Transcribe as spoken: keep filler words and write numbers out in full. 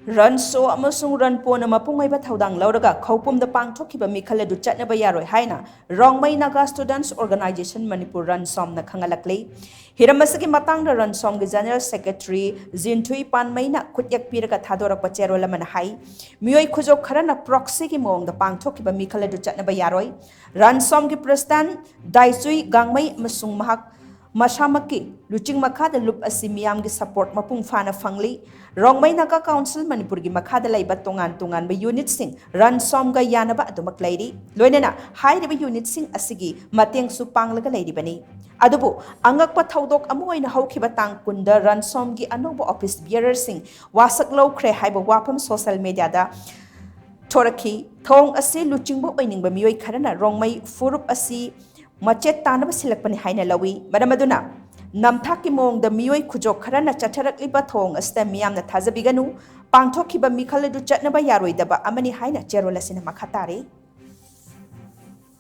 ꯔꯟꯁꯣ ꯑꯃꯁꯨꯡ ꯔꯟꯄꯣꯅ ꯃꯄꯨꯡ ꯑꯣꯏꯕ ꯊꯧꯗꯥꯡ ꯂꯧꯔꯒ ꯈꯧꯄꯨꯝꯗ ꯄꯥꯡꯊꯣꯛꯈꯤꯕ ꯃꯤꯈꯜ ꯑꯗꯨ ꯆꯠꯅꯕ ꯌꯥꯔꯣꯏ ꯍꯥꯏꯅ ꯔꯣꯡꯃꯩ ꯅꯥꯒꯥ ꯁ꯭ꯇꯨꯗꯦꯟꯠꯁ ꯑꯣꯔꯒꯅꯥꯏꯖꯦꯁꯟ ꯃꯅꯤꯄꯨꯔ, ꯔꯟꯁꯣꯝꯅ ꯈꯪꯍꯜꯂꯛꯂꯤ꯫ ꯍꯤꯔꯝ ꯑꯁꯤꯒꯤ ꯃꯇꯥꯡꯗ ꯔꯟꯁꯣꯝꯒꯤ ꯖꯦꯅꯔꯦꯜ ꯁꯦꯀ꯭ꯔꯦꯇꯔꯤ ꯖꯤꯟꯊꯨꯏ ꯄꯥꯟꯃꯩꯅ ꯈꯨꯠꯌꯦꯛ ꯄꯤꯔꯒ ꯊꯥꯗꯣꯔꯛꯄ ꯆꯦꯔꯣꯜ ꯑꯃꯅ ꯍꯥꯏ, ꯃꯤꯑꯣꯏ ꯈꯨꯖꯣꯞ ꯈꯔꯅ ꯄ꯭ꯔꯣꯛꯁꯤꯒꯤ ꯃꯑꯣꯡꯗ ꯄꯥꯡꯊꯣꯛꯈꯤꯕ ꯃꯤꯈꯜ ꯑꯗꯨ ꯆꯠꯅꯕ ꯌꯥꯔꯣꯏ꯫ ꯔꯟꯁꯣꯝꯒꯤ ꯄ꯭ꯔꯦꯁꯤꯗꯦꯟꯠ ꯗꯥꯏꯆꯨꯏ ꯒꯥꯡꯃꯩ ꯑꯃꯁꯨꯡ ꯃꯍꯥꯛ ꯃꯁꯥꯃꯛꯀꯤ ꯂꯨꯆꯤꯡ ꯃꯈꯥꯗ ꯂꯨꯞ ꯑꯁꯤ ꯃꯤꯌꯥꯝꯒꯤ ꯁꯄꯣꯔꯠ ꯃꯄꯨꯡ ꯐꯥꯅ ꯐꯪꯂꯤ꯫ ꯔꯣꯡꯃꯩ ꯅꯥꯒꯥ ꯀꯥꯎꯟꯁꯤꯜ ꯃꯅꯤꯄꯨꯔꯒꯤ ꯃꯈꯥꯗ ꯂꯩꯕ ꯇꯣꯉꯥꯟ ꯇꯣꯉꯥꯟꯕ ꯌꯨꯅꯤꯠꯁꯤꯡ ꯔꯟꯁꯣꯝꯒ ꯌꯥꯅꯕ ꯑꯗꯨꯃꯛ ꯂꯩꯔꯤ꯫ ꯂꯣꯏꯅꯅ ꯍꯥꯏꯔꯤꯕ ꯌꯨꯅꯤꯠꯁꯤꯡ ꯑꯁꯤꯒꯤ ꯃꯇꯦꯡꯁꯨ ꯄꯥꯡꯂꯒ ꯂꯩꯔꯤꯕꯅꯤ꯫ ꯑꯗꯨꯕꯨ ꯑꯉꯛꯄ ꯊꯧꯗꯣꯛ ꯑꯃ ꯑꯣꯏꯅ ꯍꯧꯈꯤꯕ ꯇꯥꯡ ꯀꯨꯟꯗ ꯔꯟꯁꯣꯝꯒꯤ ꯑꯅꯧꯕ ꯑꯣꯐꯤꯁ ꯕꯤꯌꯔꯔꯁꯤꯡ ꯋꯥꯁꯛ ꯂꯧꯈ꯭ꯔꯦ ꯍꯥꯏꯕ ꯋꯥꯐꯝ ꯁꯣꯁꯤꯌꯦꯜ ꯃꯤꯗꯤꯌꯥꯗ ꯊꯣꯔꯛꯈꯤ꯫ ꯊꯧꯑꯣꯡ ꯑꯁꯤ ꯂꯨꯆꯤꯡꯕ ꯑꯣꯏꯅꯤꯡꯕ ꯃꯤꯑꯣꯏ ꯈꯔꯅ ꯔꯣꯡꯃꯩ ꯐꯨꯔꯨꯞ ꯑꯁꯤ ꯃꯆꯦꯠ ꯇꯥꯅꯕ ꯁꯤꯜꯂꯛꯄꯅꯤ ꯍꯥꯏꯅ ꯂꯧꯏ꯫ ꯃꯔꯝ ꯑꯗꯨꯅ ꯅꯝꯊꯥꯛꯀꯤ ꯃꯑꯣꯡꯗ ꯃꯤꯑꯣꯏ ꯈꯨꯖꯣꯞ ꯈꯔꯅ ꯆꯠꯊꯔꯛꯂꯤꯕ ꯊꯧꯑꯣꯡ ꯑꯁꯤꯗ ꯃꯤꯌꯥꯝꯅ ꯊꯥꯖꯕꯤꯒꯅꯨ꯫ ꯄꯥꯡꯊꯣꯛꯈꯤꯕ ꯃꯤꯈꯜ ꯑꯗꯨ ꯆꯠꯅꯕ ꯌꯥꯔꯣꯏꯗꯕ ꯑꯃꯅꯤ ꯍꯥꯏꯅ ꯆꯦꯔꯣꯜ ꯑꯁꯤꯅ ꯃꯈꯥ ꯇꯥꯔꯤ꯫